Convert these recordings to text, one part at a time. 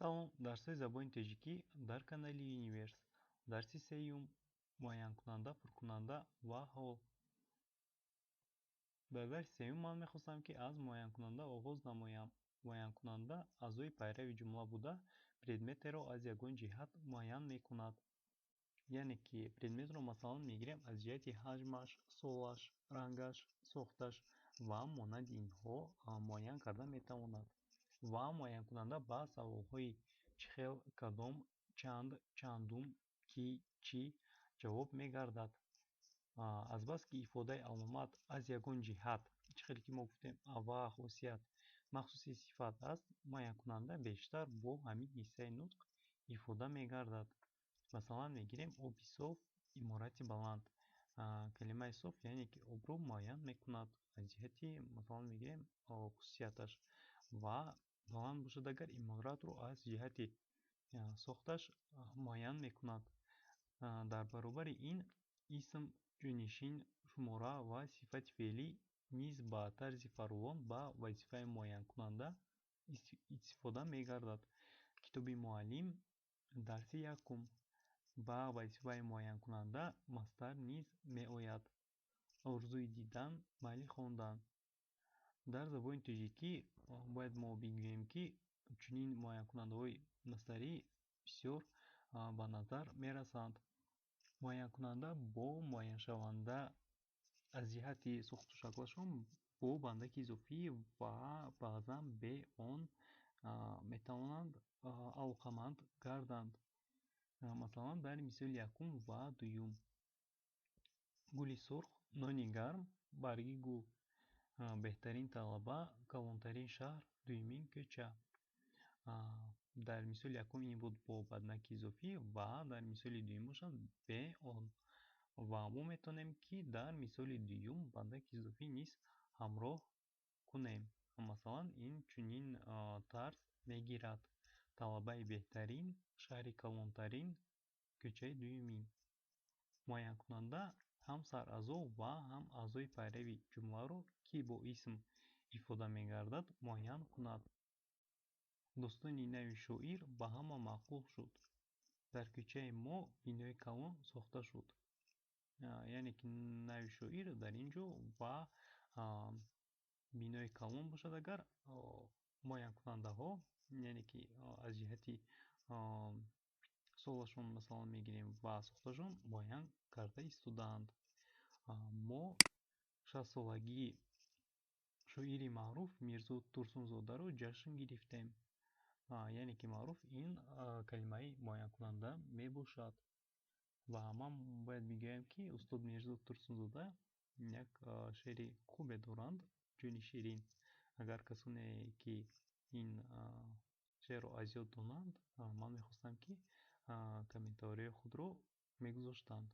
Салом, дарсҳои забони тоҷикӣ дар канали Юниверс. Дарси сеюм: муайянкунанда, пуркунанда ва ҳол. Дар дарси сеюм ман мехостам, ки аз муайянкунанда оғоз намоям. Муайянкунанда аъзои пайрави ҷумла буда, предметеро аз ягон ҷиҳат муайян мекунад. Яъне ки предметро масалан мегирем аз ҷиҳати ҳаҷмаш, солаш, рангаш, сохташ ва монанди инҳо муайян карда метавонад. Ва муайянкунанда ба саволҳои чӣ хел, кадом, чанд, чандум, ки, чӣ ҷавоб мегардад. Азбаски ифодаи аломат аз ягон ҷиҳат, чӣ хеле ки мо гуфтем, ва хосият махсуси сифат аст, муайянкунанда бештар бо ҳамин ҳиссаи нутқ ифода мегардад. Масалан мегирем оби соф, иморати баланд. Калимаи соф яъне ки обро муайян мекунад аз ҷиҳати, масалан мегирем, хусусияташ, ва баланд бошад агар иморатро аз ҷиҳати сохташ муайян мекунад. Дар баробари ин исм, ҷонишин, шумора ва сифати феълӣ низ ба тарзи фаровон ба вазифаи муайянкунанда истифода мегардад. Китоби муаллим, дарси якум. Ба вазифаи муайянкунанда масдар низ меояд. Орзуи дидан, майли хондан. Дар забони тоҷикӣ бояд мо бигӯем, ки чунин муайянкунандаҳои масдарӣ бисёр ба назар мерасанд. Муайянкунанда бо муайяншаванда аз ҷиҳати сохту шаклашон бо бандаки изофӣ ва баъзан бе он метавонанд алоқаманд гарданд. Масалан, дар мисоли якум ва дуюм: гули сурх, нони гарм, барги гул, беҳтарин талаба, калонтарин шаҳр, дуюмин кӯча. Дар мисоли якум ин буд бо бандаки изофӣ ва дар мисоли дуюм бошад бе он. Ва мо метавонем, ки дар мисоли дуюм бандаки изофӣ низ ҳамроҳ кунем. Масалан, ин чунин тарз мегирад: талабаи беҳтарин, шаҳри калонтарин, кӯчаи дуюмин. Муайянкунанда ҳам сараъзо ва ҳам аъзои пайрави ҷумларо, ки бо исм ифода мегардад, муайян кунад. Достони нави шоир ба ҳама маъқул шуд. Дар кӯчаи мо бинои калон сохта шуд. Яъне ки нави шоир дар ин ҷо ва бинои калон бошад агар муайянкунандаҳо, яъне ки аз ҷиҳати солашон масалан мегирем ва сохташон муайян карда истодаанд. Мо 60-солагии шоири маъруф Мирзо Турсунзодаро ҷашн гирифтем. Яъне ки маъруф ин калимаи муайянкунанда мебошад. Ва ман бояд бигӯям, ки устод Мирзо Турсунзода як шеъри хубе доранд, Ҷони Ширин. Агар касоне ки ин шеърро аз ёд донанд, ман мехостам, ки комментарияи худро мегузоштанд.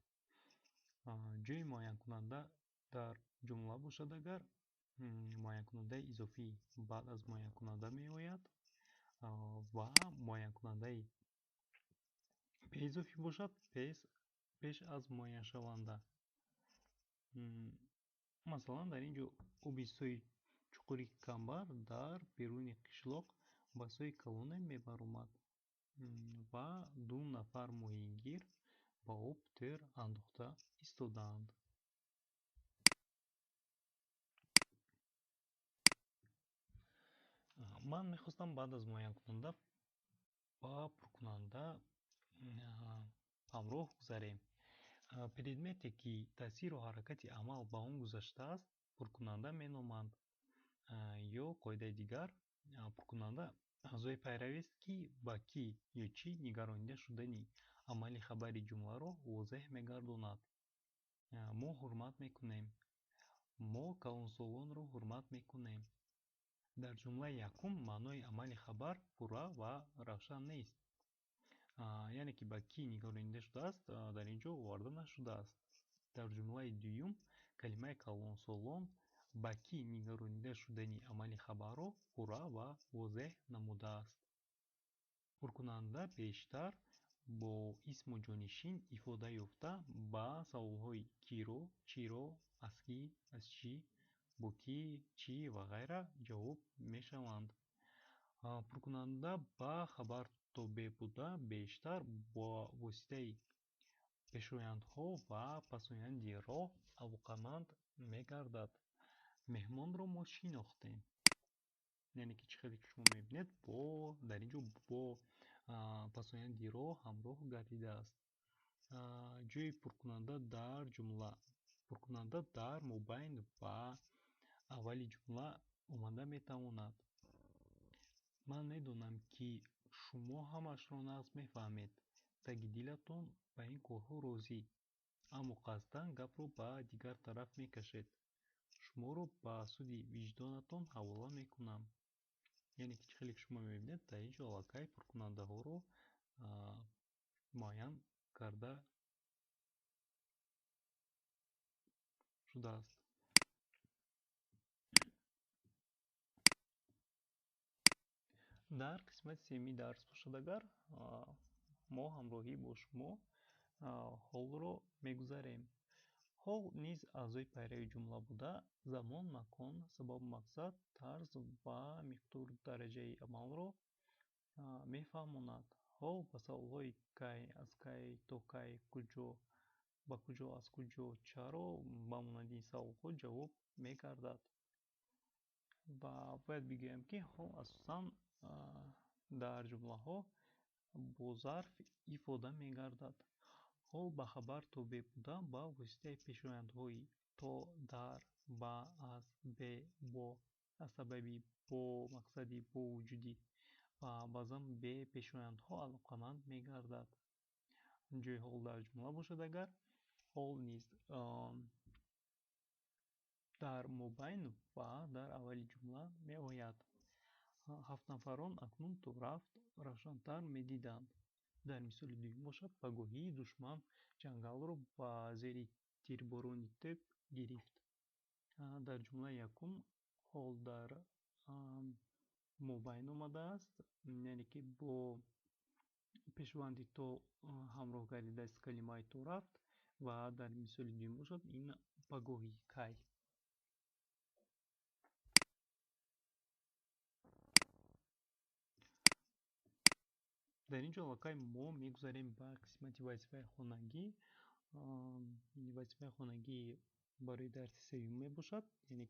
Ҷои муайянкунанда дар ҷумла бошад агар муайянкунандаи изофӣ баъд аз муайянкунанда меояд ва муайянкунандаи беизофӣ бошад пеш аз муайяншаванда. Масалан, дар ин ҷо оби сӯи чуқури камбар дар беруни қишлоқ ба сӯи калоне мебаромад ва ду нафар моҳигир ба об тӯр андохта истодаанд. Ман мехостам баъд аз муайянкунанда ба пуркунанда ҳамроҳ гузарем. Предмете ки таъсиру ҳаракати амал ба он гузаштааст, пуркунанда меноманд. Ё қоидаи дигар, пуркунанда аъзои пайравист, ки ба кӣ ё чӣ нигаронида шудани амали хабари ҷумларо возеҳ мегардонад. Мо ҳурмат мекунем. Мо калонсолонро ҳурмат мекунем. Дар ҷумлаи якум маънои амали хабар пурра ва равшан нест. Яъне ки ба кӣ нигаронида шудааст, дар ин ҷо оварда нашудааст. Дар ҷумлаи дуюм калимаи калонсолон ба кӣ нигаронида шудани амали хабарро пурра ва возеҳ намудааст. Пуркунанда бештар бо исму ҷонишин ифода ёфта ба саволҳои киро, чиро, аз кӣ, аз чӣ, бо кӣ, чӣ ва ғайра ҷавоб мешаванд. Пуркунанда ба хабар тобеъ буда, бештар бо воситаи пешояндҳо ва пасоянди роҳ алоқаманд мегардад. Меҳмонро мо шинохтем. Яъне ки чӣ хеле ки шумо мебинед, бо дар ин ҷо бо пасоянди роҳ ҳамроҳ гардидааст. Ҷойи пуркунанда дар ҷумла. Пуркунанда дар мобайн ва аввали ҷумла омада метавонад. Ман медонам, ки шумо ҳамашро нағз мефаҳмед. Таги дилатон ба ин корҳо розӣ, аммо қасдан гапро ба дигар тараф мекашед. Шуморо ба суди виҷдонатон ҳавола мекунам. Яъне ки чӣ хеле ки шумо мебинед, дар ин ҷо аллакай пуркунандаҳоро муайян карда шудааст. Дар қисмати сеюми дарс бошад агар, мо ҳамроҳӣ бо шумо ҳолро мегузарем. Ҳол низ аъзои пайрави ҷумла буда, замон, макон, сабабу мақсад, тарз ва миқдору дараҷаи амалро мефаҳмонад. Ҳол ба саволҳои кай, аз кай, то кай, куҷо, ба куҷо, аз куҷо, чаро ба монанди ин саволҳо ҷавоб мегардад. Ва бояд бигӯям, ки ҳол асосан дар ҷумлаҳо бо зарф ифода мегардад. Ҳол ба хабар тобеъ буда, ба воситаи пешояндҳои то, дар, ба, аз, бе, бо, аз сабаби, бо мақсади, бо вуҷуди ва баъзан бе пешояндҳо алоқаманд мегардад. Ҷойи ҳол дар ҷумла бошад агар, ҳол низ дар мобайн ва дар аввали ҷумла меояд. Ҳафт нафарон акнун то рафт равшантар медиданд. Дар мисоли дуюм бошад, пагоҳии душман ҷангалро ба зери тирборони тӯб гирифт. Дар ҷумлаи якум ҳол дар мобайн омадааст, яъне ки бо пешванди то ҳамроҳ гардидааст калимаи то рафт, ва дар мисоли дуюм бошад ин пагоҳи кай. Дар ин ҷо аллакай мо мегузарем ба қисмати вазифаи хонагӣ. Вазифаи хонагӣ барои дарси сеюм мебошад, яъне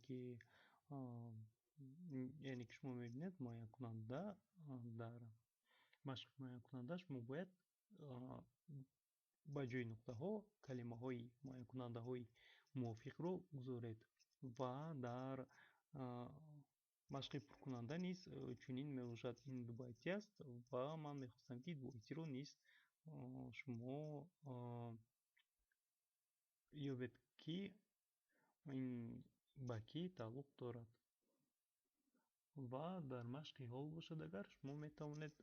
ки шумо мебинед муайянкунанда дар машқи муайянкунанда шумо бояд ба ҷои нуқтаҳо калимаҳои муайянкунандаҳои мувофиқро гузоред ва дар машқи пуркунанда низ чунин мебошад. Ин дубайтӣ аст ва ман мехостам, ки дубайтиро низ шумо ёбед, ки ин ба кӣ тааллуқ дорад. Ва дар машқи ҳол бошад агар, шумо метавонед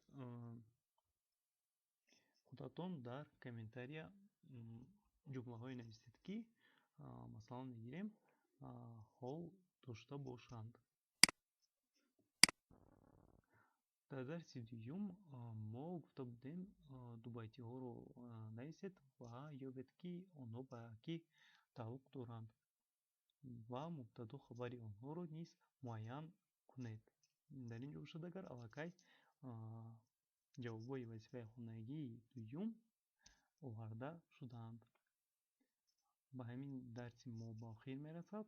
худатон дар комментария ҷумлаҳое нависед, ки масалан мегирем ҳол дошта бошанд. Дар дарси дуюм мо гуфта будем дубайтиҳоро нависед ва ёбед, ки онҳо ба кӣ тааллуқ доранд ва мубтадо хабари онҳоро низ муайян кунед. Дар ин ҷо бошад агар аллакай ҷавобҳои вазифаи хонагии дуюм оварда шудаанд. Ба ҳамин дарси мо ба охир мерасад.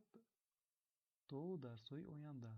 То дарсҳои оянда.